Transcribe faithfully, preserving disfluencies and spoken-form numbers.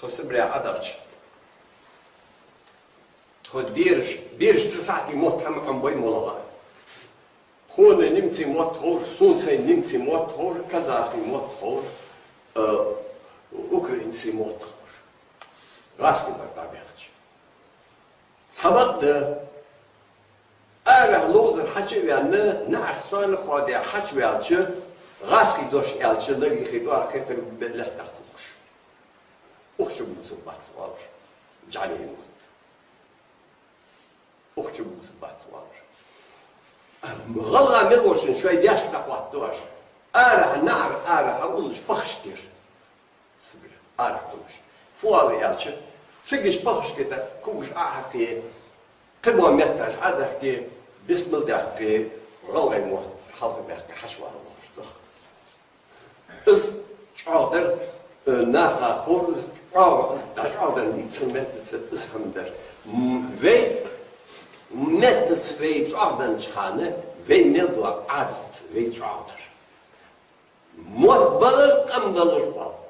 Тхо Сибре Ӏодахача, тхо бераш, бераш цу сахьте мотт хӀама Ӏомабой моллагӀа. Тхона немций мотт ховш, сона сайна немций мотт ховш, казахий мотт ховш, э, украинций мотт ховш. ГӀазкхий бар дӀабаьхача. Цхьабакъда, арахьа ловзар хьачу а ваьнна, наӀараш сона хоадеш хьачу ваьлча, гӀазкхий дош аьлча, нагахьа доарах кхетар бе-, лаьттах тухуш. Укх чу бувцаргбац оалаш, жӀалий мотт. Укх чу бувцаргбац оалаш. ГӀалгӀа мел волчун шоай даьшка дӀахоаттаду оаш. Арахьа, наӀар арахьа уллаш пахаш теш. Сибре арахьа уллаш. Фу оал аьлча, цига уж пахашка тӀа когаш Ӏохьакхе, кхыбола метташ Ӏодахке, бисмал даьккхе, гӀалгӀай мотт хьалха баьккхе хьачувала вахар цох. Из чӀоагӀдар, э, наха ховр из чӀоагӀа, дӀачӀоагӀдар ницкъ меттаца из хӀама дар. М, вай меттаца вай чӀоагӀденнача хана, вай мел дола Ӏадатаца вай чӀоагӀдар. Мотт балар, къам балар оал.